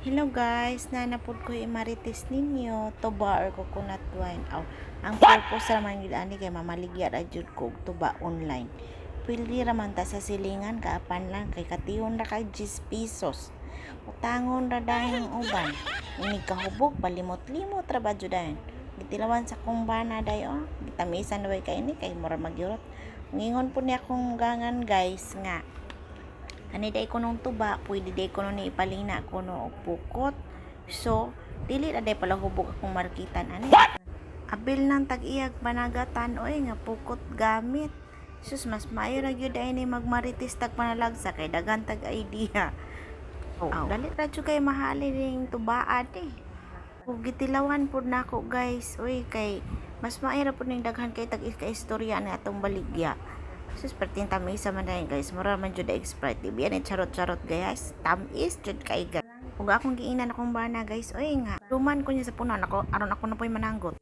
Hello guys, naa na pud ko imarites ninyo, tuba or coconut wine. Aw, ang purpose ra man gyud ani kay mamaligya ra jud ko og tuba online. Pwede ra man ta sa silingan kaapan lang kay kation ra kag 10 pesos. Utangon ra dayon ang uban. Inig kahubog, palimot-limot ra ba jud dayon. Gitilawan sa akong bana dayon. Oh. Gitamisan na kay ini kay mura magyurot. Ngingon po niya akong gangan, guys, nga kani day kunong tuba, pwede day kuno ni ipalina kuno og pukot. So, dili na day pala hubog akong markitan ani. Abil nang tag-iyag panagatan oy nga pukot gamit. Sus, mas maayo ra gyud ay ni magmarites tag panalagsa kay daghan tag idea. Oh, dali ra jud kay mahali ning tubaan eh. Ug gitilawan pud nako, guys, uy, kay mas maayo ra pud ning daghan kay tag ka istorya ni atong baligya. Sus, perting tamis man dayon, guys. Mura man jud og Sprite. Di biya ni charot-charot, guys. Tamis jud kay, guys. Ug akong giingnan akong bana, guys, oy, nga. Duman ko niya sa punan ako aron ako na po'y mananggot.